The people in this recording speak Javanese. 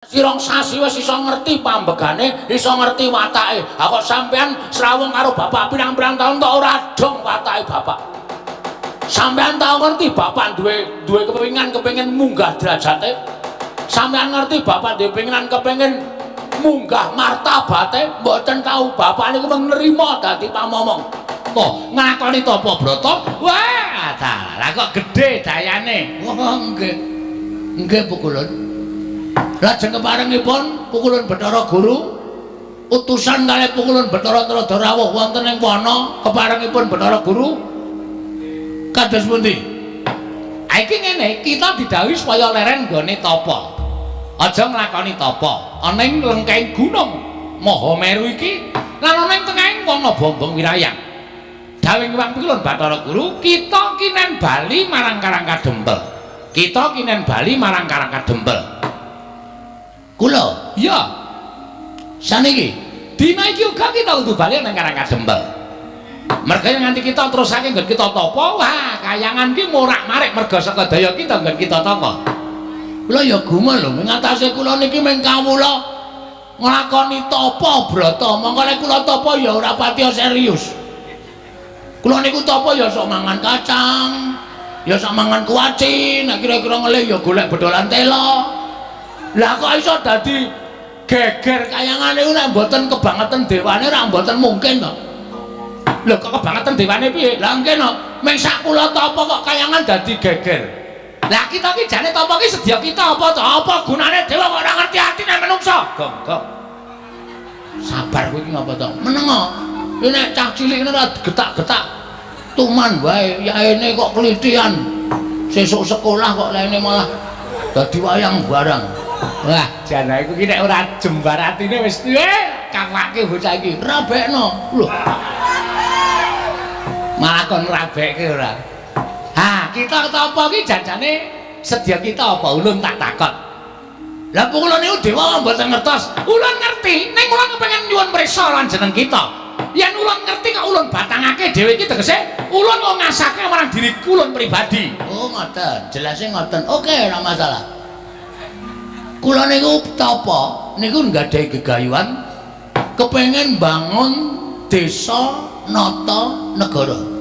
Sirong sasi wis iso ngerti pambegane, iso ngerti watake. Ha kok sampean srawung karo bapak pirang-pirang taun kok ora dong watake bapak. Sampean tau ngerti bapak duwe duwe kepinginan kepengin munggah derajate? Sampean ngerti bapak duwe penginan kepengin munggah martabate? Mboten tau, bapak niku mung nrimo dadi pamomong. Toh, nglakoni tapa brata? Wah, dalah kok gedhe dayane. Wah, nggih. Nggih, Pukulun. Lajeng keparengipun Pukulun Bathara Guru utusan kalih Pukulun Bathara Tuladha rawuh wonten ing wana keparengipun Bathara Guru kados pundi? Ha iki ngene, kita didhawuhi supaya leren nggone tapa. Aja nglakoni tapa. Ana ing lengkeng gunung Mahameru iki lan ana ing tengahing wana Bombong Wirayang. Dawuhing Hyang Pukulun Bathara Guru, kita kinen bali marang Karang Kadempel. Kita kinen bali marang Karang Kadempel. Kula Iya, saniki dina iki uga kita kudu bali nang Karang Kadempel. Merga yen nganti kita terusake nggon kita tapa, wah, kayangan ki morak-marik merga saka daya kita nggon kita tapa. Kula ya gumun lho, mengatasi kula niki mung kawula nglakoni tapa brata. Mongko nek kula tapa ya ora patiya serius. Kula niku tapa ya sok mangan kacang, ya sok mangan kuaci, nek kira-kira ngelih ya golek bedolan tela. Lah kok iso dadi geger kayangan niku nek mboten kebangetan dewane ora mboten mungkin to. Lho kok kebangetan dewane piye? Lah nggih no, mung sak kula tapa kok kayangan dadi geger. Lah kita ki jane tapa ki sedya kita apa to? Apa gunane dewa kok ora ngerti atine menungsa? Gong, gong. Sabar kowe iki ngapa to? Menengo. Ini nek cah cilik ini ora getak-getak tuman wae, yaene kok klithian. Sesuk sekolah kok laine malah dadi wayang barang. Wah, jane iku ki nek ora jembar atine wis kawake bocah iki. Rabekno. Lho, Malah kon rabekke ora. Ha, kita tapa ki janjane sedya kita apa ulun tak takon. Lah kula niku dewa mboten ngertos. Ulun ngerti, ning ulun kepengin nyuwun prisa lan jeneng kita. Yen ulun ngerti kok ulun batangake dhewe iki tegese ulun kok ngasake marang diri ulun pribadi. Oh, ngoten, jelase ngoten. Oke, ora masalah. Kula niku tapa niku nggadahi gegayuhan kepengin bangun desa nata negara.